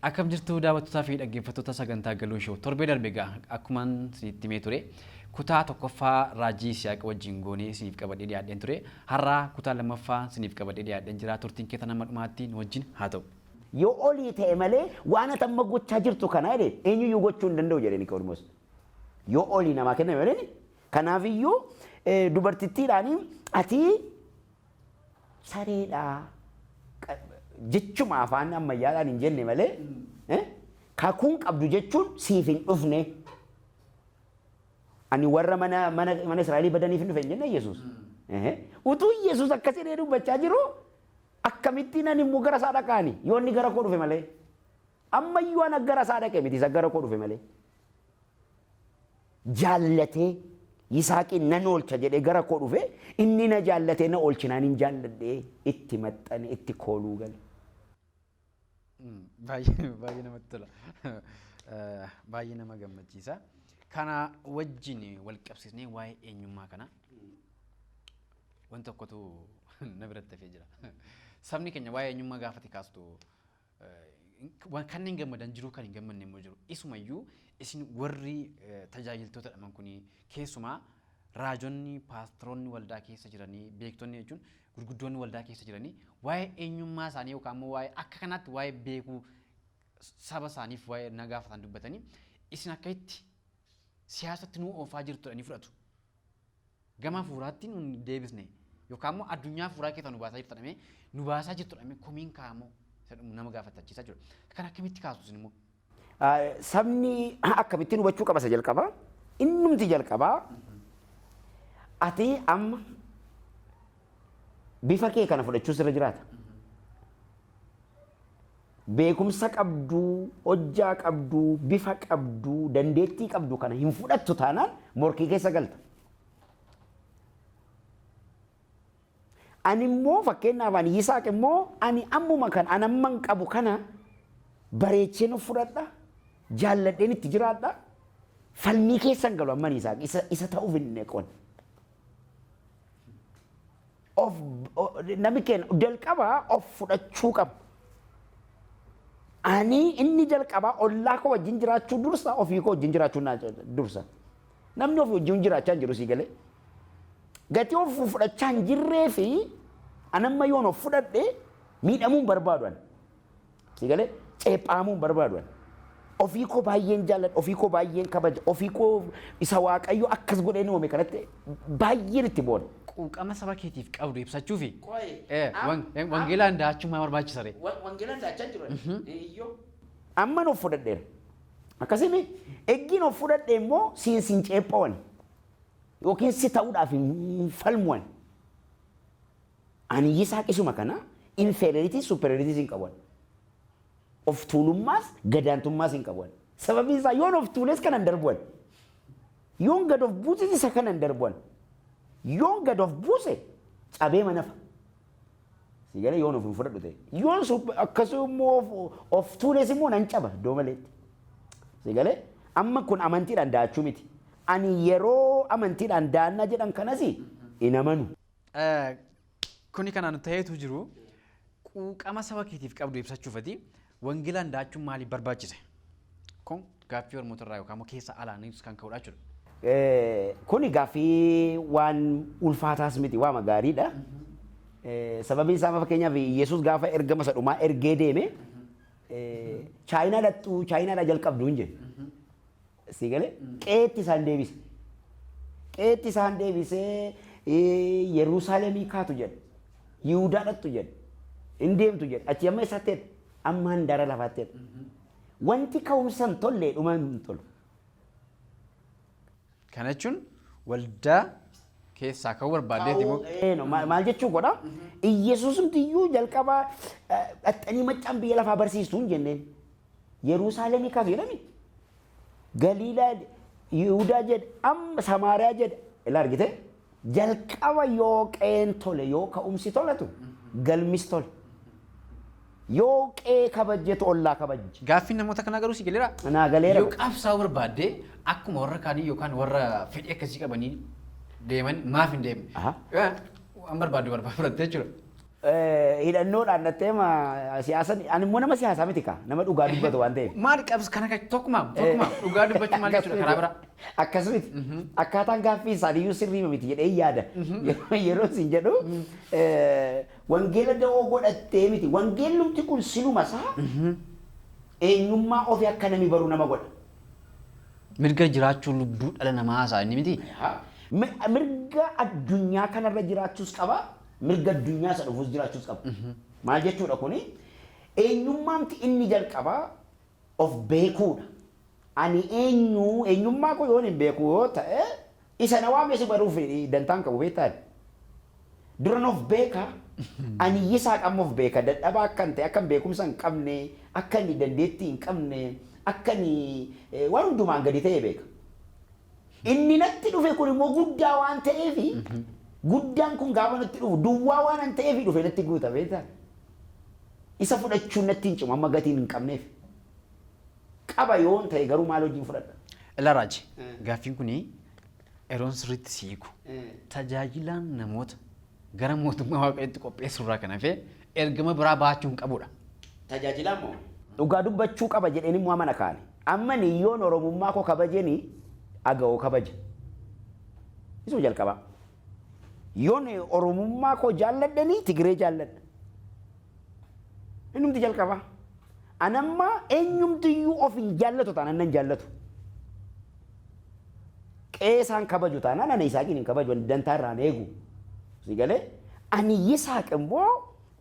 Akkam jirtu daawwattootaa fi dhaggeeffattoota sagantaa Galoo Show. Torbee darbe egaa akkuman isinitti himee ture kutaa tokkoffaa raajii Yisihaaq wajjin goonee isiniif qabadhee dhiyaadheen ture. Har'a kutaa lammaffaa isiniif qabadhee dhiyaadheen jira. Turtiin keessan hamma dhumaatti nu wajjin haa ta'u. Yoo olii ta'e malee waan ati amma gochaa jirtu kana jedhe eenyuyyuu gochuu hin danda'u jedhe Niqoodimoos. Yoo olii namaa kenname malee kanaafiyyuu dubartittiidhaan ati sareedha jechuma afaan ammayyaadhaan hin jenne malee kakuun qabdu jechuun siif hin dhufne. Ani warra mana mana mana Israa'elii badaniif hin dhufe hin jenne Yesuus. Utuu Yesuus akkas jedhee dubbachaa jiru akkamittiin ani immoo gara isaa dhaqaani yoo inni gara koo dhufe malee. Ammayyuu ana gara isaa dhaqe miti isa gara koo dhufe malee. Jaallatee Yisaaqiin nan oolcha jedhee gara koo dhufe inni na jaallatee na oolchinaan hin jaalladhee itti maxxane itti kooluu gale. Baay'ee baay'ee namatti tola. Baay'ee nama gammachiisa. Kana wajjin wal qabsiisnee waa'ee eenyummaa kana wanta tokkotu na biratti hafee jira. Sabni keenya waa'ee eenyummaa gaafate kaastu kanneen gammadan jiru kan hin gammanne immoo jiru. Isumayyuu isin warri tajaajiltoota jedhaman kun keessumaa raajonni, paasteroonni waldaa keessa jiranii, beektonni jechuun gurguddoonni waldaa keessa jiranii waa'ee eenyummaa isaanii yookaan immoo waa'ee akka kanaatti waa'ee beekuu saba isaaniif waa'ee nagaa isaan dubbatanii isin akka itti siyaasatti nuu oofaa jirtu jedhanii fudhatu. Gama hafuuraatti nu hin deebisne yookaan immoo addunyaa hafuuraa keessaa nu baasaa jirtu jedhamee nu baasaa jirtu jedhamee komiin kaa'amoo isa dhumu nama gaafattachiisaa jiru. Kan akkamitti kaasu isin immoo? Sabni akkamittiin hubachuu qaba isa jalqabaa? Innumti jalqabaa ati amma bifa kee kana fudhachuu sirra jiraata. Beekumsa qabdu, hojjaa qabdu, bifa qabdu, dandeettii qabdu kana hin fudhattu taanaan morkii keessa galta. Ani immoo fakkeenyaaf ani Yisaaq immoo ani ammuma kan an amman qabu kana bareecheen of fudhadha, jaalladheen itti jiraadha. Falmii keessa hin galu amman Yisaaq isa, isa ta'uuf hin neqoon. Of namni keenya jalqaba of fudhachuu qaba. Ani inni jalqabaa ollaa koo wajjin jiraachuu dursa ofii koo wajjin jiraachuu naa dursa. Namni ofii wajjin jiraachaa hin jiru sii galee. Gatii of fudhachaa hin jirree fi anamma yoon of fudhadhe miidhamuu hin barbaadu ani. Sii galee ceephaamuu hin barbaadu ani. Ofii koo baay'een jaalladha, ofii koo baay'een kabaja, ofii koo isa Waaqayyo akkas godhee na uume kanatti baay'een itti boona. Quuqama saba keetiif qabdu ibsachuufi wangeelaan da'achuun maal barbaachisa ree? Wangeelaan da'achaa jiru. Iyyoo. Amman of fudhadheera. Akkasimi eggiin of fudhadhe immoo siin siin ceephawan yookiin si ta'uudhaaf hin falmuwan. Ani Yisaaq isuma kana inferiority superiority hin qabu. Of tuulummaas gadaantummaas hin qabu. Sababiin isaa yoon of tuules kanan darbuwan. Yoon gad of buuses isa kanan darbuwan. Yoon gad of buuse cabee manafa. Si galee yoon of hin fudhadhu ta'e. Yoon akkasuma immoo of tuules immoo nan caba iddoo maleetti. Si galee amma kun amantiidhaan da'achuu miti. Ani yeroo amantiidhaan da'annaa jedhan kanas hin amanu. Kuni kanaan ta'eetu jiru quuqama saba keetiif qabdu ibsachuufati wangeelaan da'achuun maaliif barbaachise? Kun gaaffii Oromoota irraa yookaan immoo keessa alaanis kan ka'udha jechuudha. Kuni gaaffii waan ulfaataas miti waama gaariidha. Sababiin isaa fakkeenyaaf Yesuus gaafa ergama isa dhumaa ergee deeme Chaayinaa dhaqxuu Chaayinaadhaa jalqabdu hin jedhe. Si galee qe'eetti isaan deebise. Qe'eetti isaan deebisee Yerusaalemii kaatu jedhe. Yihudaa dhaqxu jedhe. Hin deemtu jedhe. Achi amma eessatti jedhe? Amma handaara lafaatti jedhe. Wanti ka'umsa hin tolle dhuma hin tolu. Kana jechuun waldaa keessaa ka'uu barbaaddeeti moo? No, maal jechuu godha? Iyyasuusumti iyyuu jalqaba dhaxxanii maccaan biyya lafaa barsiistu hin jenneen. Yerusaalemii kaasu jedhami. Galiilaa jedhe, Yihudaa jedhe, amma Samaariyaa jedhe. Ilaa argite? Jalqaba yoo qe'een tole, yoo ka'umsi tolatu, galmis tole. Yoo qe'ee kabajjetu ollaa kabajje. Gaaffiin namoota kanaa garuu si galeera? Naa galeera. Yoo qabsaa'uu barbaadde akkuma warra kaanii yookaan warra fedhii akkasii qabanii deeman maaf hin deemne? Waan barbaaddu barbaadde jechuudha. Hidhannoodhaan dhattee siyaasa, ani immoo nama siyaasaa miti kaa, nama dhugaa dubbatu waan ta'eef. Maal qabs kana kan tokkuma tokkuma dhugaa dubbachuu maal jechuudha karaa biraa? Akkas miti. Akkaataan gaaffii isaaniiyyuu sirrii miti jedhee yaada. Yeroo isin jedhu wangeela da'oo godhattee miti. Wangeellumti kun siluma isaa eenyummaa ofii akka namni baru nama godha. Mirga jiraachuu lubbuu dhala namaa isaa inni miti. Mirga addunyaa kanarra jiraachuus qaba. Mirga addunyaa isa dhufuus jiraachuus qaba. Maal jechuudha kuni? Eenyummaamti inni jalqabaa of beekuudha. Ani eenyu, eenyummaa koo yoon hin beeku yoo ta'e, isa na waame si baruuf dantaan qabu beektaa? Duran of beeka. Ani Yisaaq amma of beeka. Dadhabaa akkan ta'e, akkan beekumsa hin qabne, akka inni dandeettii hin qabne, akka inni waan hundumaan gadi ta'e beeka. Inni natti dhufe kun immoo guddaa waan ta'eefi, guddaan kun gaafa natti dhufu duwwaa waan an ta'eefi dhufe natti guuta beektaa? Isa fudhachuun natti hin cimu amma gatiin hin qabneef. Qaba yoon ta'e garuu maal hojiin fudhadha? Ilaa Raaji, gaaffiin kuni yeroon sirriitti siiku. Tajaajilaan namoota gara mootummaa Waaqayyootti qopheessuurraa kan hafe ergama biraa baachuu hin qabudha. Tajaajilaa moo? Dhugaa dubbachuu qaba jedheen immoo amana kaane. Amma yoon Oromummaa koo kabajeni aga'oo kabaja. Isuma jalqabaa. Yoon Oromummaa koo jaalladhanii Tigiree jaalladha. Innumti jalqabaa. Anamma eenyumtiyyuu of hin jaallatu taanaan nan jaallatu. Qeesaan kabaju taanaan ana Yisaaqiin hin kabaju, dantaa irraan eegu. Si galee ani Yisaaq immoo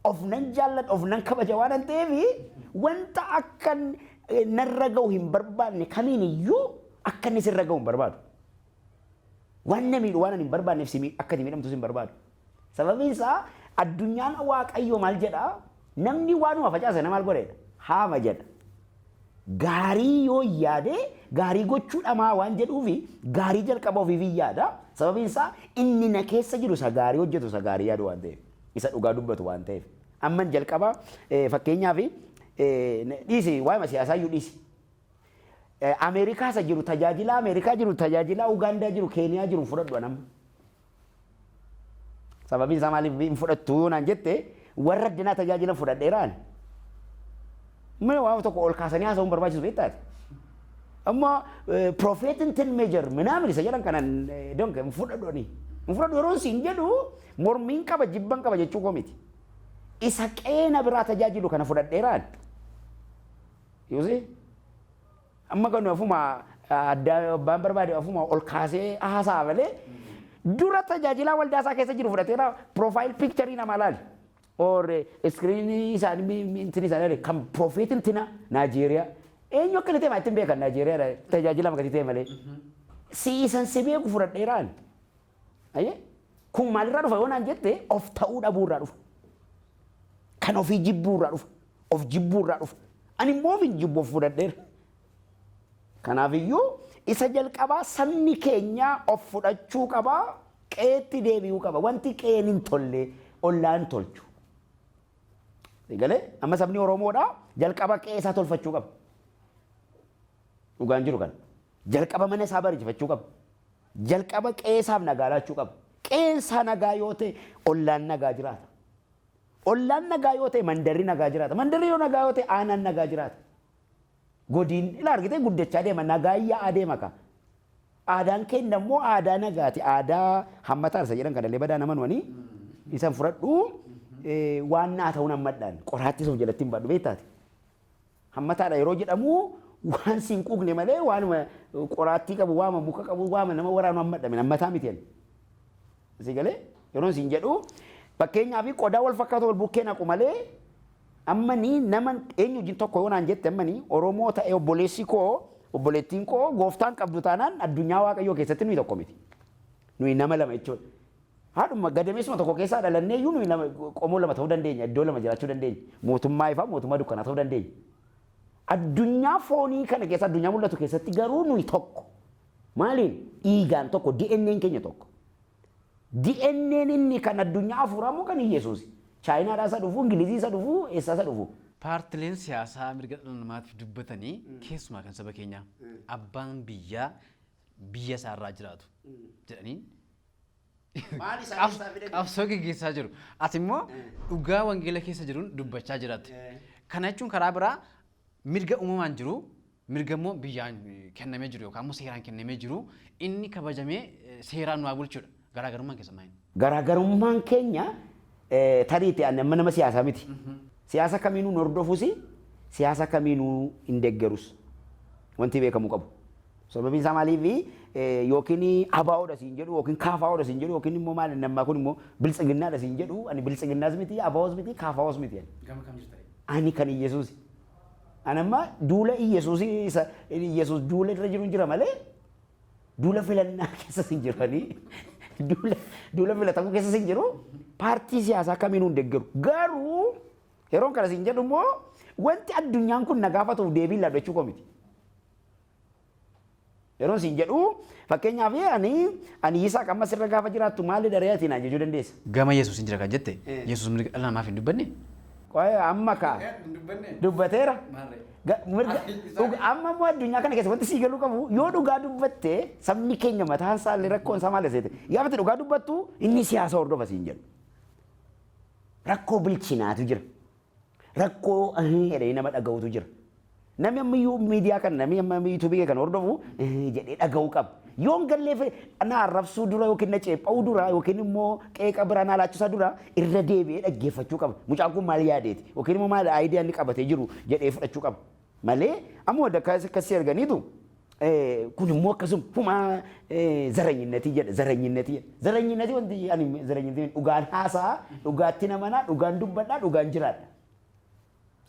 of nan jaalladha, of nan kabaja waan an ta'eef, wanta akka narra ga'u hin barbaanne kamiin iyyuu akka inni sirra ga'u hin barbaadu. Waan na miidhu waan ani hin barbaanneef si akka ati miidhamtus hin barbaadu. Sababiin isaa addunyaan Waaqayyoo maal jedhaa? Namni waanuma facaase nama maal godheedha? Haama jedha. Gaarii yoo yaade gaarii gochuu dhamaa waan jedhuufi gaarii jalqaba ofiif hin yaada. Sababiin isaa inni na keessa jiru isa gaarii hojjetu, isa gaarii yaadu waan ta'eef. Isa dhugaa dubbatu waan ta'eef. Amman jalqaba fakkeenyaaf dhiisi, waa'ima siyaasaa iyyuu dhiisi. Ameerikaa isa jiru, tajaajila Ameerikaa jiru, tajaajila Ugaandaa jiru, Keeniyaa jiru fudhadhu anamma. Sababiin isaa maaliif hin fudhattu yoo naan jette, warra addunyaa tajaajilan fudhadheeraan. Mana waan tokko ol kaasanii haasa'uun barbaachisu beektaati. Amma prophet እንትን major ምናምን isa jedhan kanan donka hin fudhadhu ani. Hin fudhadhu yeroo siin jedhu mormiin qaba, jibban qaba jechuu koo miti. Isa qeena biraa tajaajilu kana fudhadheeraan. You see? Amma kan ofuma addaa abbaan barbaade ofuma ol kaasee haasa'a malee dura tajaajilaa waldaa isaa keessa jiru fudhateera. Profile picture namaa laali. Or screen isaanii intin isaanii kan prophet intina Naajeeriyaa. Eenyu akka inni ta'e ittiin beekan Naajeeriyaa tajaajila makati ta'e malee. Siisan si beeku fudhadheeraan. Ayyee kun maalirraa dhufa yoo naan jette, of ta'uu dhabuurraa dhufa. Kan ofii jibbuurraa dhufa. Of jibbuurraa dhufa. Ani immoo of hin jibbu, of fudhadheera. Kanaafiyyuu isa jalqabaa sabni keenya of fudhachuu qabaa, qeetti deebi'uu qaba. Wanti qeen hin tolle ollaan tolchu. Galee amma sabni Oromoodhaa jalqaba qe'ee isaa tolfachuu qaba. Dhugaan jiru kana. Jalqaba mana isaa bareechifachuu qaba. Jalqaba qe'ee isaaf nagaa laachuu qaba. Qe'een isaa nagaa yoo ta'e ollaan nagaa jiraata. Ollaan nagaa yoo ta'e mandarri nagaa jiraata. Mandarri yoo nagaa yoo ta'e aanaan nagaa jiraata. Godiin ila argitee guddachaa deema, nagaa yaa'aa deema ka. Aadaan keenya immoo aadaa nagaati. Aadaa hammataa isa jedhan kanallee badaa nama nuwanii isan fudhadhu, waan naa ta'uun hammadhaan qoraattii sun jalatti hin badhu beektaati. Hammataadha yeroo jedhamu waan siin quuqne malee waanuma qoraattii qabu, waama muka qabu, waama nama waraanu hammadhame hammataa miti ani. Si galee yeroo siin jedhu, fakkeenyaaf qodaa wal fakkaatu wal bukkee naqu malee, amma ni nama eenyu wajjin tokko yoo naan jette, amma ni Oromoo ta'e obboleessi koo, obboleettiin koo gooftaan qabdu taanaan addunyaa Waaqayyoo keessatti nuyi tokko miti. Nuyi nama lama jechuudha. Haadhuma gadameessuma tokko keessaa dhalannee iyyuu nuyi lama, qomoo lama ta'uu dandeenya, iddoo lama jiraachuu dandeenya. Mootummaa ifaa, mootummaa dukkanaa ta'uu dandeenya. Addunyaa foonii kana keessa, addunyaa mul'atu keessatti garuu nuyi tokko. Maaliin? Dhiigaan tokko, DNA'n keenya tokko. DNA'n inni kan addunyaa hafuuraa immoo kan Iyesuusi. Chaayinaadhaa isa dhufu, Ingilizii isa dhufu, eessaa isa dhufu. Paartileen siyaasaa mirga dhala namaatiif dubbatanii, keessumaa kan saba keenyaa, abbaan biyyaa biyya isaarraa jiraatu jedhanii Maal isaan keessaa fidan? Qabsoo geggeessaa jiru. Ati immoo dhugaa wangeela keessa jiruun dubbachaa jiraatti. Kana jechuun karaa biraa mirga uumamaan jiru, mirga immoo biyyaan kennamee jiru yookaan immoo seeraan kennamee jiru inni kabajamee seeraan nu haa bulchuudha. Garaagarummaan keessa maali? Garaagarummaan keenya tariitti ani amma nama siyaasaa miti. Siyaasa kamiinuu hin hordofus, siyaasa kamiinuu hin deeggarus. Wanti beekamuu qabu. Sababiin isaa maaliif yookiin ABOdha siin jedhu, yookiin KFOdha siin jedhu, yookiin immoo maali nammaa kun immoo biltsiginnaadha siin jedhu, ani biltsiginnaas miti, ABOs miti, KFOs miti. Gama kam jirta? Ani kan Iyyasuusi. Ani amma duula Iyyasuus, isa Iyyasuus duula irra jiru jira malee duula filannaa keessa hin jiranii, duula filatamuu keessa hin jiru, paartii siyaasaa kamiinuu hin deeggaru. Garuu yeroon kana siin jedhu immoo wanti addunyaan kun na gaafatuuf deebii laadhu jechuu koo miti. Yeroon siin jedhu, fakkeenyaaf ani Yisaaq amma sirra gaafa jiraattu maali daree ati naan jechuu dandeessa. Gama Yesuus hin jira kan jette, Yesuus mirga dhala namaaf hin dubbanne? Qo'ee amma kaa dubbateera. Mirga amma immoo addunyaa kana keessa wanti sii galuu qabu, yoo dhugaa dubbatte sabni keenya mataan isaa illee rakkoon isaa maal seete, gaafa ati dhugaa dubbattu inni siyaasa hordofa siin jedhu. Rakkoo bilchinaatu jira. Rakkoo jedhee nama dhaga'utu jira. Namni ammayyuu miidiyaa kana, namni amma yuutuubii kana hordofu jedhee dhaga'uu qaba. Yoon gallee na arrabsuu dura yookiin na ceepha'uu dura yookiin immoo qeeqa biraa na laachisaa dura irra deebi'ee dhaggeeffachuu qaba. Mucaan kun maal yaadeeti yookiin immoo maal idea inni qabatee jiru jedhee fudhachuu qaba. Malee amma wadda akkasii arganiitu kun immoo akkasuma humaa zaranyinnatii jedha, zaranyinnatii jedha. Zaranyinnatii wanti ani zaranyinnatii dhugaan haasaa, dhugaatti namanaa, dhugaan dubbadhaa, dhugaan jiraadha.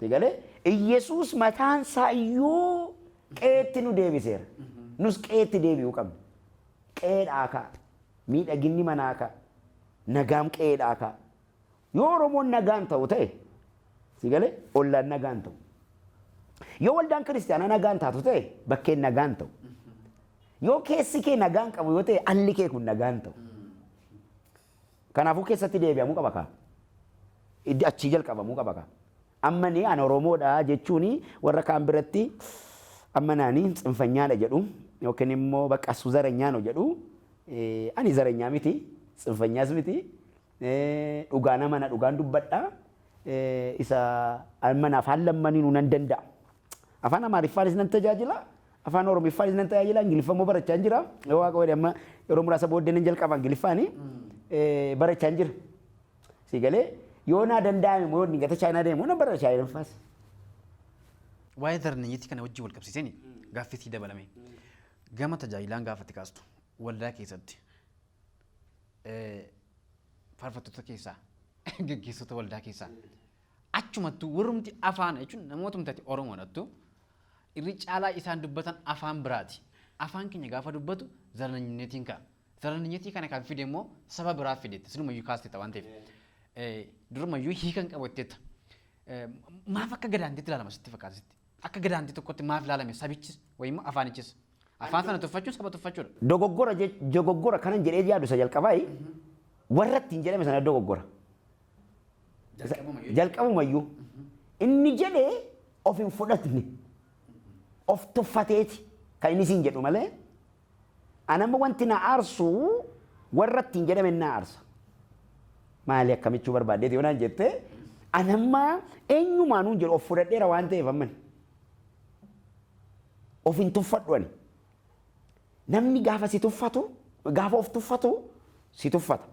Sigalee Iyyasuus mataan isaa iyyuu qeetti nu deebiseera. Nus qeetti deebi'uu qabna. Qeedhaa ka'a. Miidhaginni manaa ka'a. Nagaan qeedhaa ka'a. Yoo Oromoon nagaan ta'u ta'e, sigalee ollaan nagaan ta'u. Yoo waldaan kiristaanaa nagaan taatu ta'e, bakkeen nagaan ta'u. Yoo keessi kee nagaan qabu yoo ta'e, alli kee kun nagaan ta'u. Kanaafuu keessatti deebi'amuu qaba kaa. Iddi achii jalqabamuu qaba kaa. Amma ni ani Oromoodha jechuun warra kaan biratti amma naani tsinfanyaadha jedhu yookiin immoo bakka asuu zaranyaa no jedhu. Ani zaranyaa miti, tsinfanyaas miti, dhugaa nama na dhugaan dubbadha, isa amma afaan lammaniinuu nan danda'a. Afaan Amaariffaanis nan tajaajila, afaan Oromiffaanis nan tajaajila, Ingiliffa immoo barachaa jira. Yoo Waaqa godhe amma yeroo muraasa booddee nan jalqaba, Ingiliffaani barachaa jira. Si galee yoo naa danda'ame immoo yoo gata Chaayinaa deemu nan bara Chaayinaffaas. Waa'ee zarniyyiitii kana wajjin wal qabsiiseen gaaffii dabalame. Gama tajaajilaan gaafatti kaastu, waldaa keessatti faarfattoota keessaa, geggeessota waldaa keessaa achumattuu warrumti afaan jechuun namootumti ati Oromoodhattu irri caalaa isaan dubbatan afaan biraati. Afaan keenya gaafa dubbatu zarniyyiitiin ka'a. Zarniyyiitii kana kan fide immoo saba biraa fidetti. Sinumayyuu kaastetta waan ta'eef. Durumayyuu hiikan qabu jetteetta. Maaf akka gadaantiitti ilaalama sitti fakkaata sitti? Akka gadaantii tokkotti maaf ilaalame sabichis wayimmoo afaanichis? Afaan sana tuffachuun saba tuffachuudha. Dogoggora kanan jedhee yaadu isa jalqabaa warra ittiin jedhame sana dogoggora. Jalqabumayyuu. Inni jedhee of hin fudhatne, of tuffateeti kan inni siin jedhu malee, anamma wanti na aarsu warra ittiin jedhame na aarsa. Maali akkamichuu barbaaddeeti yoo naan jette, anamma eenyumaanuu jedhu of fudhadheera waan ta'eef amman. Of hin tuffadhu ani. Namni gaafa si tuffatu, gaafa of tuffatu si tuffata.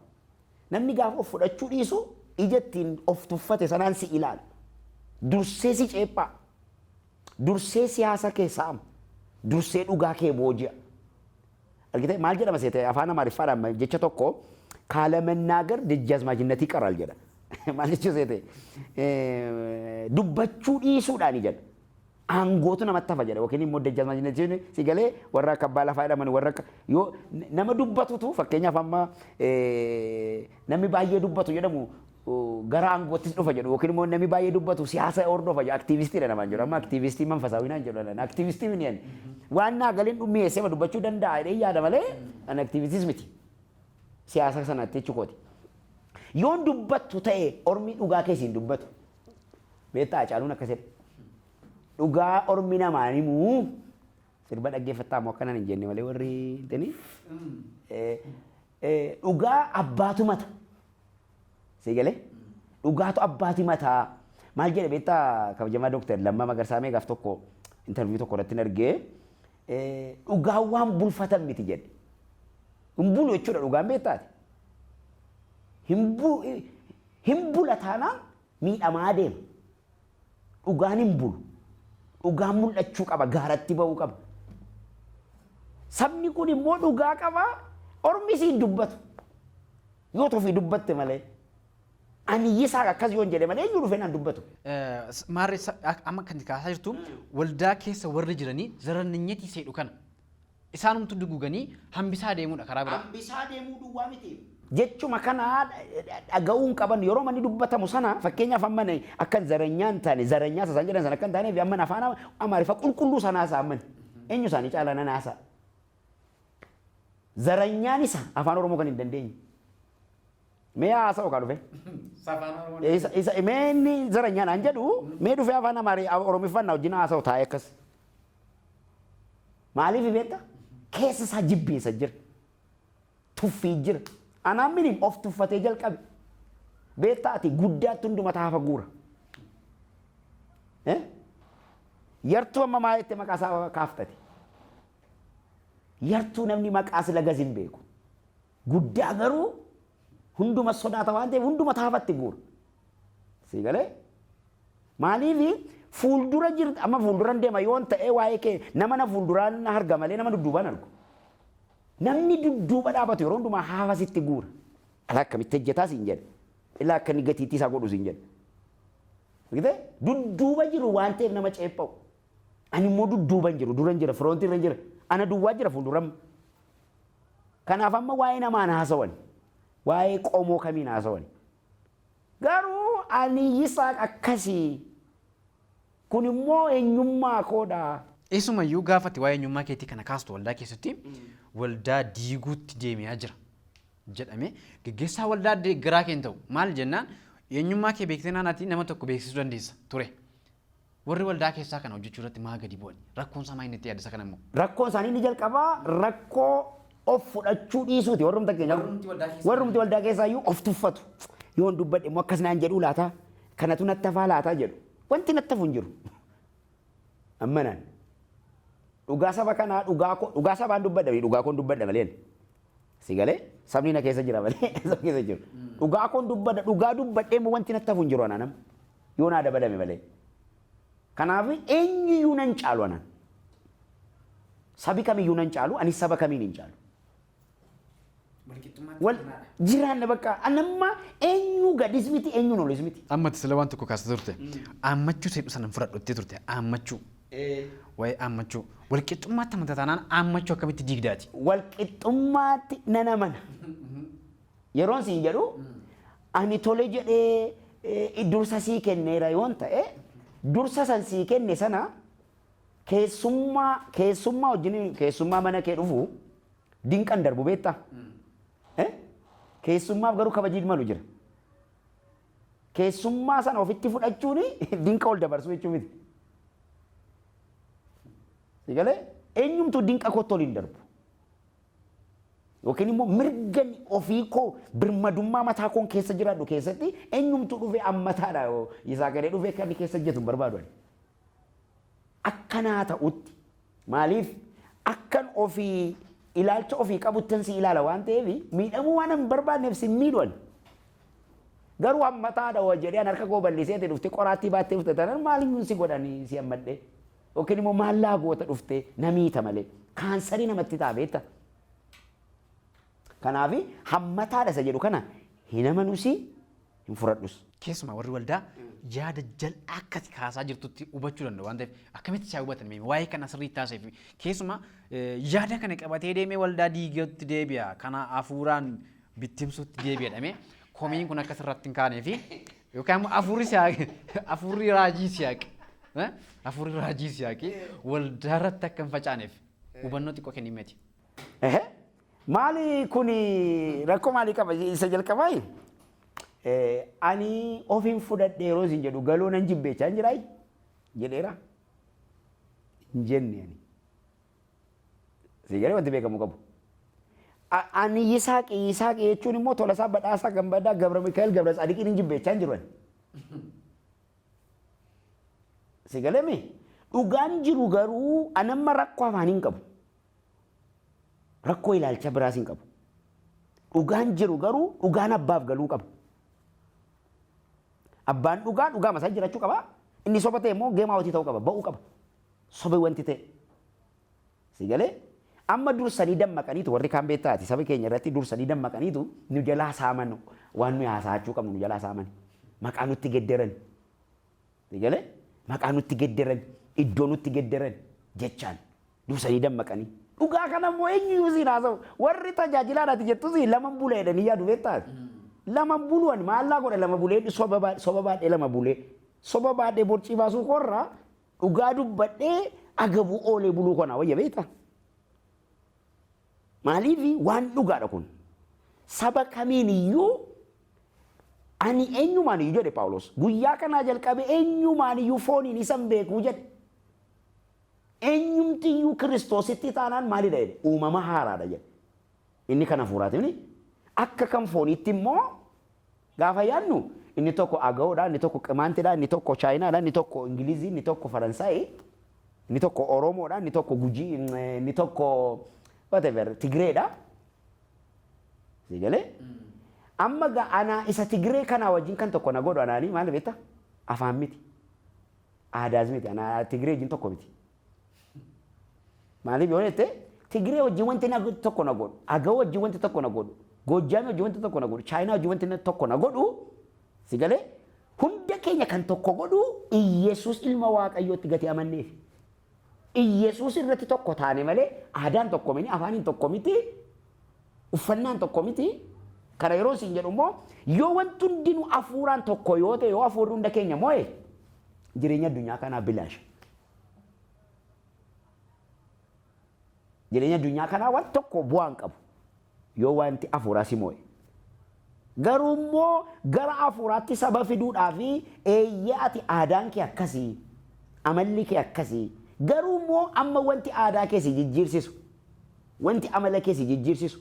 Namni gaafa of fudhachuu dhiisu ija ittiin of tuffate sanaan si ilaala. Dursee si ceephaa. Dursee siyaasa kee saama. Dursee dhugaa kee booji'a. Argitee, maal jedhama seete, afaan Amaariffaadhaan jecha tokko, "ካለመናገር ደጃዝማችነት ይቀራል" jedha. Maal jechuu seete, dubbachuu dhiisuudhaani jedha. Aangootu namatti hafa jedha yookiin immoo ደጃዝማችነት si galee warra akka abbaa lafaa jedhaman, warra akka yoo nama dubbatutu, fakkeenyaaf amma namni baay'ee dubbatu jedhamu gara aangoottis dhufa jedhu, yookiin immoo namni baay'ee dubbatu siyaasa hordofa jedhu, aktiivistiidha namaan jedhu. Amma aktiivistii manfasaawii naan jedhu, aktiivistii mini, ani waan naa galeen dhummiyeessee dubbachuu danda'a jedhee yaada malee ani aktiivistiis miti siyaasa sanatti jechuu kooti. Yoon dubbattu ta'e ormi dhugaa keessi hin dubbatu. Beektaa, Hacaaluun akkas jedhe. Dhugaa ormi namaan himuu sirba dhaggeeffattaa immoo akkanan hin jenne malee warri intini. Dhugaa abbaatu mata. Si galee? Dhugaatu abbaati mataa. Maal jedhe beektaa kabajamaa Dooktar Lammaa Magarsaa mee gaaf tokko interview tokko irratti argee, dhugaan waan bulfatan miti jedhe. Hin bulu jechuudha dhugaan, beektaati. Hin bula taanaan miidhamaa deema. Dhugaan hin bulu. Dhugaan mul'achuu qaba, gaaratti ba'uu qaba. Sabni kun immoo dhugaa qaba, ormi siin dubbatu. Yoo ofii dubbatte malee. Ani Yisaaq akkas yoon jedhe malee, eenyu dhufee naan dubbatu? Maarree, amma kan kaasaa jirtu waldaa keessa warri jiranii zarannanyetii seedhu kana isaanumtu duguganii hambisaa deemuudha karaa biraa. Hambisaa deemuu duwwaa miti. Jechuma kana dhaga'uun qaban yeroo manni dubbatamu sana, fakkeenyaaf amma akkan zaranyaa hin taane, zaranyaa isaan jedhan sana akka hin taaneef, amma afaan Amaariffaa qulqulluu sanaa isaa amman eenyu isaanii caalaa nan haasa'a. Zaranyaan isa afaan Oromoo kan hin dandeenye. Mee haasa'u kaa dhufe. Isa mee inni zaranyaan an jedhu mee dhufee afaan Amaarii Oromiffaan na wajjin haasa'u taa'ee akkas. Maaliif beektaa? Keessa isaa jibbiinsa jira. Tuffii jira. Anaan miniin of tuffatee jalqabe. Beektaa, ati guddaatti hunduma taafa guura. Yartuu amma maa jettee maqaa isaa kaaftati? Yartuu namni maqaa sila gas hin beeku. Guddaa garuu hunduma sodaata waan ta'eef hunduma taafatti guura. Si galee? Maaliif fuuldura jirta, amma fuulduran deema yoon ta'e, waa'ee kee nama na fuulduraan arga malee nama dudduubaan argu. Namni dudduuba dhaabatu yeroo hundumaa haafa sitti guura. Alaa akkamitti hojjetaa siin jedha. Ilaa akka inni gatiittii isaa godhu siin jedha. Argitee? Dudduuba jiru waan ta'eef nama ceepha'u. Ani immoo dudduuba hin jiru, dura hin jira, front irra hin jira. Ana duwwaa jira fuulduram. Kanaaf amma waa'ee namaan haasawan. Waa'ee qomoo kamiin haasawan. Garuu ani Yisaaq akkasii. Kun immoo eenyummaa koodha. Isumayyuu gaafati waa'ee eenyummaa keetii kana kaastu waldaa keessatti waldaa diiguutti deemaa jira jedhame, geggeessaa waldaa garaa kee hin ta'u. Maal jennaan, eenyummaa kee beektee naannati nama tokko beeksisuu dandeessa ture. Warri waldaa keessaa kana hojjechuu irratti maa gadi bu'an? Rakkoon isaa maa inni itti yaaddisa kana immoo? Rakkoon isaanii inni jalqabaa rakkoo of fudhachuu dhiisuuti. Warrumti keenya. Warrumti waldaa keessaa. Warrumti waldaa keessaa iyyuu of tuffatu. Yoon dubbadhe immoo akkas naan jedhuu laata? Kanatu natti hafaa laataa jedhu. Wanti natti hafu hin jiru. Ammanaan. Dhugaa saba kanaa, dhugaa koo, dhugaa sabaan dubbadha, dhugaa koon dubbadha malee. Si galee, sabni na keessa jira malee saba keessa jiru. Dhugaa koon dubbadha, dhugaa dubbadhee immoo wanti natti hafu hin jiru anaan amma. Yoo naa dabalame malee. Kanaaf eenyuyyuu nan caalu anaan. Sabi kamiyyuu nan caalu, anis saba kamiin hin caalu. Wal jiraanna bakka anamma eenyu gadis miti, eenyuun olis miti. Ammatti sila waan tokko kaasta turte. Aammachuu seedhu sana fudhadhuttee turte. Aammachuu. Waa'ee aammachuu. Walqixxummaatti amantaa taanaan aammachuu akkamitti diigdaati? Walqixxummaatti nan amana. Yeroon siin jedhu, ani tole jedhee dursa sii kenneera yoon ta'e, dursa san sii kenne sana keessummaa wajjin, keessummaa mana kee dhufu dinqan darbu, beektaa? Keessummaaf garuu kabajii malu jira. Keessummaa sana ofitti fudhachuun dinqa ol dabarsuu jechuu miti. Si galee, eenyumtuu dinqa kootti ol hin darbu. Yookiin immoo mirga ofii koo, birmadummaa mataa koon keessa jiraadhu keessatti eenyumtuu dhufee ammataadha isaa gadee dhufee kan inni keessa hojjetu hin barbaadu ani. Akkanaa ta'utti, maaliif akkan ofii ilaalcha ofii qabuttan si ilaala waan ta'eef, miidhamuu waan hin barbaanneef si miidhu ani. Garuu hammataadha hoo jedhee an harka koo bal'isee ati dhuftee qoraattii baattee dhufte taanaan, maaliyyuun si godhanii si hammadhee? Yookiin immoo maallaa goota dhuftee na miita malee kaansarii namatti ta'a, beektaa? Kanaaf hammataadha isa jedhu kana hin amanusi, hin fudhadhus. Keessumaa warri waldaa yaada jal'aa akkati kaasaa jirtutti hubachuu danda'u waan ta'eef, akkamitti isaa hubatan mee waa'ee kana sirriitti taasisee fi keessumaa yaada kana qabatee deemee waldaa diiguutti deebi'a, kana hafuuraan bittimsuutti deebi'a jedhamee komiin kun akka sirratti hin kaanee fi yookaan immoo hafuurri siyaaqe, hafuurri raajii siyaaqe, hafuurri raajii siyaaqe waldaa irratti akka hin facaaneef hubannoo xiqqoo kennimeeti. Ehe. Maali kuni, rakkoo maalii qaba isa jalqabaayi? Ani ofiin fudhadhe yeroo isin jedhu, galoo nan jibbeechaa hin jiraayi? Jedheera. Hin jenne ani. Si galee, wanti beekamu qabu. Ani Yisaaqi Yisaaqi jechuun immoo Tolasaa Badhaasaa Gammadaa Gabra Mikaa'el Gabra Tsaadiqiin hin jibbeechaa hin jiru ani. Si galemi? Dhugaan jiru garuu anamma rakkoo afaanii hin qabu. Rakkoo ilaalcha biraas hin qabu. Dhugaan jiru garuu dhugaan abbaaf galuu qaba. Abbaan dhugaa dhugaa masaa jiraachuu qaba. Inni soba ta'e immoo geemaa hojii ta'uu qaba, ba'uu qaba. Sobe wanti ta'e. Si galee? Amma dursanii dammaqaniitu warri kaan beektaati saba keenya irratti dursanii dammaqaniitu nu jalaa saaman, waan nuyi haasa'achuu qabnu nu jalaa saaman. Maqaa nutti gedderan. Si galee? Maqaa nutti gedderan, iddoo nutti gedderan jechaan dursanii dammaqanii. Dhugaa kana immoo eenyuyyuu siin haasa'u. Warri tajaajilaadhaati jettus lama bula jedhanii yaadu beektaati. Lama buluan maallaa godha lama bulee, soba baadhee lama bulee. Soba baadhee borcii baasuu koorraa dhugaa dubbadhee agabuu oolee buluu koo naa wayya beektaa? Maaliif waan dhugaadha kun. Saba kamiin iyyuu ani eenyumaan iyyuu jedhe Phaawulos. Guyyaa kanaa jalqabee eenyumaan iyyuu fooniin isa hin beekuu jedhe. Eenyumti iyyuu Kiristoositti taanaan maalidha jedhe? Uumama haaraadha jedhe. Inni kan hafuuraati miti. Akka kan fooniitti immoo gaafa yaadnu inni tokko Agawoodha, inni tokko Qimaantidha, inni tokko Chaayinaadha, inni tokko Ingilizii, inni tokko Faransaayii, inni tokko Oromoodha, inni tokko Gujii, inni tokko whatever Tigreedha. Si galee? Amma gaa anaa isa Tigree kanaa wajjin kan tokko na godhu anaanii maal beektaa? Afaan miti. Aadaas miti. Anaa Tigree wajjin tokko miti. Maaliif yoo jette, Tigree wajjin wanti na tokko na godhu, Agaw wajjin wanti tokko na godhu, Goojjaamii wajjin wanti tokko na godhu, Chaayinaa wajjin wanti tokko na godhu, si galee, hunda keenya kan tokko godhu Iyyasuus ilma Waaqayyootti gatii amanneef. Iyyasuus irratti tokko taane malee aadaan tokko miti, afaaniin tokko miti, uffannaan tokko miti. Kana yeroo isin jedhu immoo yoo wanti hundinuu hafuuraan tokko yoo ta'e, yoo hafuurri hunda keenya moo'e, jireenya addunyaa kanaa bilaasha. Jireenya addunyaa kanaa waan tokko bu'aa hin qabu yoo wanti hafuuraa si moo'e. Garuu immoo gara hafuuraatti saba fiduudhaa fi eeyyee ati aadaan kee akkasii, amalli kee akkasii, garuu immoo amma wanti aadaa kee si jijjiirsisu, wanti amala kee si jijjiirsisu,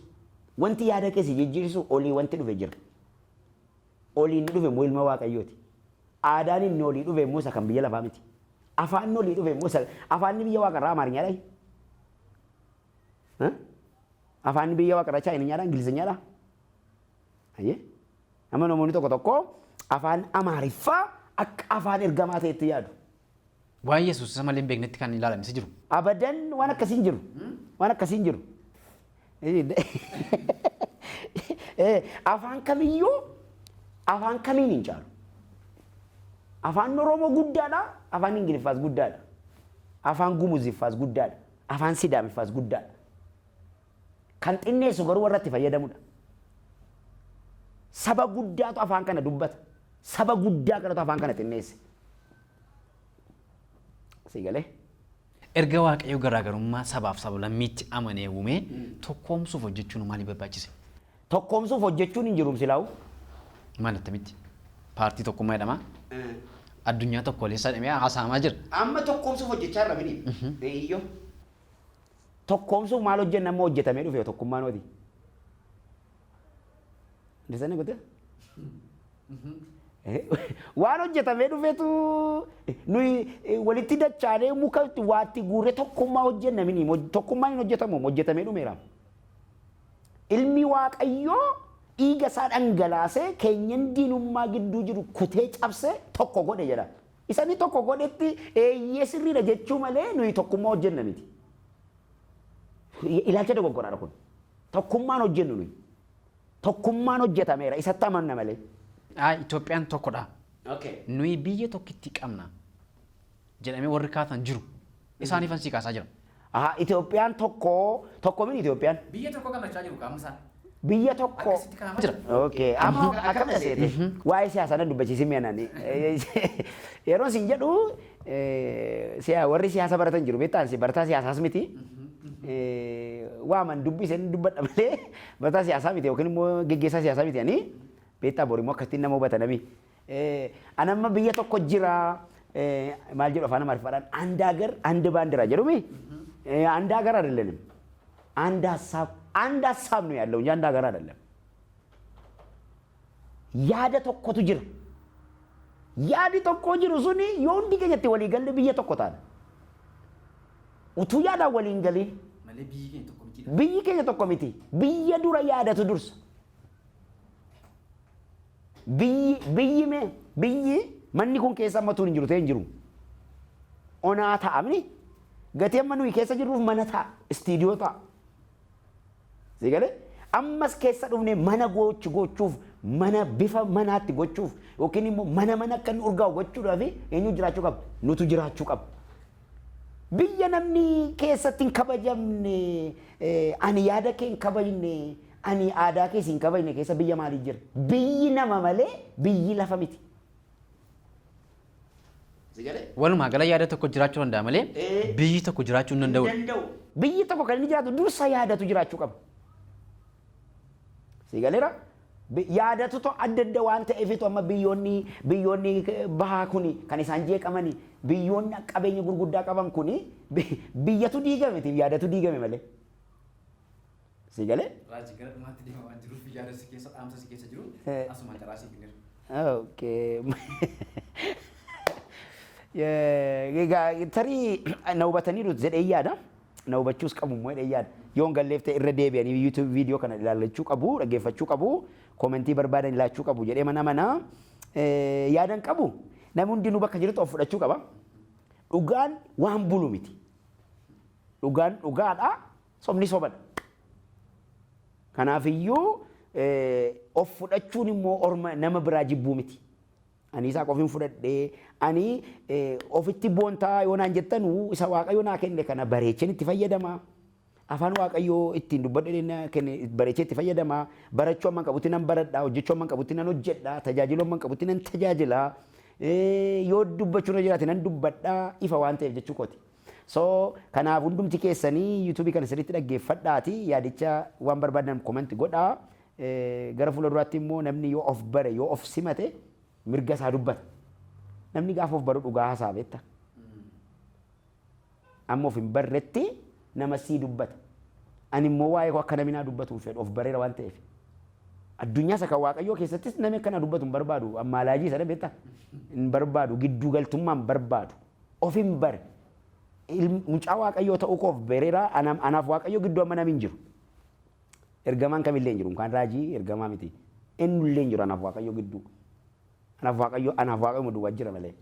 wanti yaada kee si jijjiirsisu olii wanti dhufe jira. Olii inni dhufe immoo ilma Waaqayyooti. Aadaan inni olii dhufe immoo isa kan biyya lafaa miti. Afaan olii dhufe immoo isa afaanni biyya waaqarraa Amaariñaadha. Afaanni biyya waaqarraa Chaayinanyaadha, Ingilizanyaadha. Ayyee. Amma namoonni tokko tokko afaan Amaariffaa akka afaan ergamaa ta'etti yaadu. Waa'ee Yesuus isa malee hin beeknetti kan ilaalan isa jiru. Abadan, waan akkasii hin jiru. Waan akkasii hin jiru. Afaan kamiyyuu afaan kamiin hin caalu. Afaan Oromoo guddaadha, afaan Ingiliffaas guddaadha. Afaan Gumuziffaas guddaadha, afaan Sidaamiffaas guddaadha. Kan xinneessu garuu warra itti fayyadamudha. Saba guddaatu afaan kana dubbata. Saba guddaa kanatu afaan kana xinneesse. Si galee? Erga Waaqayyo garaagarummaa sabaaf sablammiitti amanee uumee, tokkoomsuuf hojjechuun maaliif barbaachise? Tokkoomsuuf hojjechuun hin jirum silaa'u. Maal, attamitti? Paartii tokkummaa jedhama. Addunyaa tokkoleessaa jedhamee haasa'amaa jira. Amma tokkoomsuuf hojjechaa irra mini. Eeyyoo. Tokkoomsuuf maal hojjenna? Amma hojjetamee dhufe tokkummaan hoti. Understand gootee? Waan hojjetamee dhufetu nuyi walitti dachaanee muka waatti guurree tokkummaa hojjenna mini. Tokkummaan hin hojjetamu, hojjetamee dhumeera. Ilmi Waaqayyoo dhiiga isaa dhangalaasee keenyan diinummaa gidduu jiru kutee cabsee tokko godhe jedha. Isani tokko godhetti eeyyee sirriidha jechuu malee nuyi tokkummaa hojjenna miti. Ilaalcha dogoggoraadha kun. Tokkummaan hojjennu nuyi. Tokkummaan hojjetameera, isatti amanna malee. Itoophiyaan tokkodha. Nuyi biyya tokkitti qabna jedhamee warri kaasan jiru. Isaaniifan sii kaasaa jira. Aha, Itoophiyaan tokko tokko mini Itoophiyaan. Biyya tokko qabachaa jiru qaamni isaan. Biyya tokko. Akkasitti kaafamaa jira. Okay. Amma akkam seete? Waa'ee siyaasaa na dubbachiisin mi'a nani. Yeroo isin jedhu warri siyaasa baratan jiru, beektaa, si barataa siyaasaas miti. Waaman dubbisen dubbadha malee barataa siyaasaa miti yookiin immoo geggeessaa siyaasaa miti ani, beektaa, bor immoo akkasitti nama hubatanami. Ani amma biyya tokko jira, maal jedhu afaan Amaariffaadhaan, አንድ ሀገር አንድ ባንዲራ jedhumi. አንድ ሀገር አይደለንም፣ አንድ ሀሳብ አንድ ሀሳብ ነው ያለው እንጂ አንድ ሀገር አይደለም። Yaada tokkotu jira. Yaadi tokko jiru suni yoo hundi keenyatti walii galle biyya tokko taana. Utuu yaadaan walii hin galiin Malee biyyi keenya tokko miti. Biyyi keenya tokko miti. Biyya dura yaadatu dursa. Biyyi mee biyyi manni kun keessa amma tuun hin jiru ta'e hin jiru. Onaa ta'a mini gatii amma nuyi keessa jirruuf mana ta'a, istiidiyoo ta'a. Si galee ammas keessa dhufnee mana gochuuf, mana bifa manaatti gochuuf, yookiin immoo mana akka inni urgaa'u gochuudhaaf eenyu jiraachuu qaba? Nutu jiraachuu qaba. Biyya namni keessatti hin kabajamne, ani yaada kee hin kabajne, ani aadaa kees hin kabajne keessa biyya maalii jira? Biyyi nama malee biyyi lafa miti. Si galee? Walumaa gala yaada tokko jiraachuu danda'a malee biyyi tokko jiraachuu hin danda'u. Danda'u. Biyyi tokko kan inni jiraatu dursa yaadatu jiraachuu qaba. Si galeera? Yaadatu to adda adda waan ta'eefitu amma biyyoonni bahaa kuni kan isaan jeeqamani, biyyoonni qabeenya gurguddaa qaban kuni biyyatu diigame miti, yaadatu diigame malee. Si galee? Raajii, gara dhumaatti deema waan jiruuf yaada si keessa, dhaamsa si keessa jiru asumaan karaa si kenneera. Okay. Egaa tarii na hubataniiru jedhee yaada. Na hubachuus qabu immoo jedhee yaada. Yoo hin galleef ta'e irra deebi'anii YouTube viidiyoo kana ilaallachuu qabu, dhaggeeffachuu qabu, comment barbaadan ilaachuu qabu jedhee mana yaadan qabu. Namni hundinuu bakka jirutti of fudhachuu qaba. Dhugaan waan bulu miti. Dhugaan dhugaadha, sobni sobadha. Kanaafiyyuu of fudhachuun immoo orma nama biraa jibbuu miti. Ani isaa qofin fudhadhee, ani ofitti boontaa yoo naan jettanuu, isa Waaqayyo naa kenne kana bareecheen itti fayyadama. Afaan Waaqayyoo ittiin dubbadhu na kenne bareechee itti fayyadama. Barachuu amman qabutti nan baradha, hojjechuu amman qabutti nan hojjedha, tajaajiluu amman qabutti nan tajaajila. Yoo dubbachuu irra jiraate nan dubbadha, ifa waan ta'eef jechuu kooti. So kanaaf hundumti keessanii YouTube kana sirriitti dhaggeeffadhaati yaadicha waan barbaadan comment godhaa. Gara fuula duraatti immoo namni yoo of bare, yoo of simate, mirga isaa dubbata. Namni gaafa of baru dhugaa haasaa beekta. Amma of hin barretti nama sii dubbata. Ani immoo waa'ee koo akka namni naa dubbatu hin fedhu, of bareera waan ta'eef. Addunyaa isa kan Waaqayyoo keessattis namni akka na dubbatu hin barbaadu. Ammaalaajii sana beekta. Hin barbaadu. Gidduu galtummaa hin barbaadu. Of hin bare. Mucaa Waaqayyoo ta'uu koo of bareera. Anaaf Waaqayyoo gidduu amma namni hin jiru. Ergamaan kamillee hin jiru. Kan raajii ergamaa miti. Eenyullee hin jiru anaaf Waaqayyoo gidduu. Anaaf Waaqayyo duwwaa jira malee.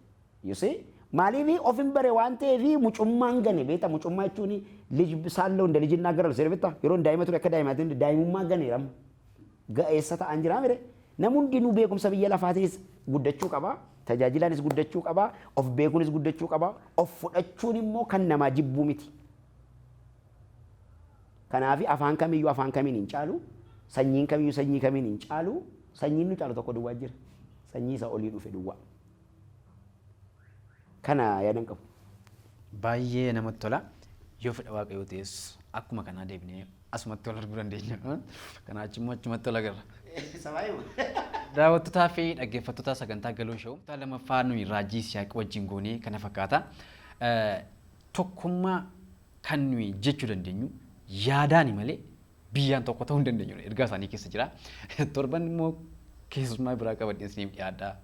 You see? Maaliif? Of hin bare waan ta'eef mucummaan gane beekta. Mucummaa jechuun ልጅ ሳለሁ እንደ ልጅ እናገራለሁ seera beekta. Yeroo daa'ima ture akka daa'imaatiin daa'imummaa ganeera. Ga'eessa ta'an jira mire. Namni hundinuu beekumsa biyya lafaatiinis guddachuu qaba. Tajaajilaanis guddachuu qaba. Of beekuunis guddachuu qaba. Of fudhachuun immoo kan namaa jibbuu miti. Kanaaf afaan kamiyyuu afaan kamiin hin caalu. Sanyiin kamiyyuu sanyii kamiin hin caalu. Sanyiin nu caalu tokko duwwaa jira. Sanyii isa olii dhufe duwwaa. Kana yaadan qabu. Baay'ee namatti tola. Yoo fedha Waaqayyoo ta'es akkuma kanaa deebinee asumatti wal arguu dandeenya. Kanaa achi immoo achumatti wal agarra. Daawwattootaa fi dhaggeeffattoota sagantaa Galoo Show, kutaa lammaffaa nuyi Raajii Siyaaqii wajjin goonee kana fakkaata. Tokkummaa kan nuyi jechuu dandeenyu yaadaani malee biyyaan tokko ta'uu hin dandeenyu. Ergaa isaanii keessa jira. Torban immoo keessummaa biraa qabadhee isiniif dhiyaadha.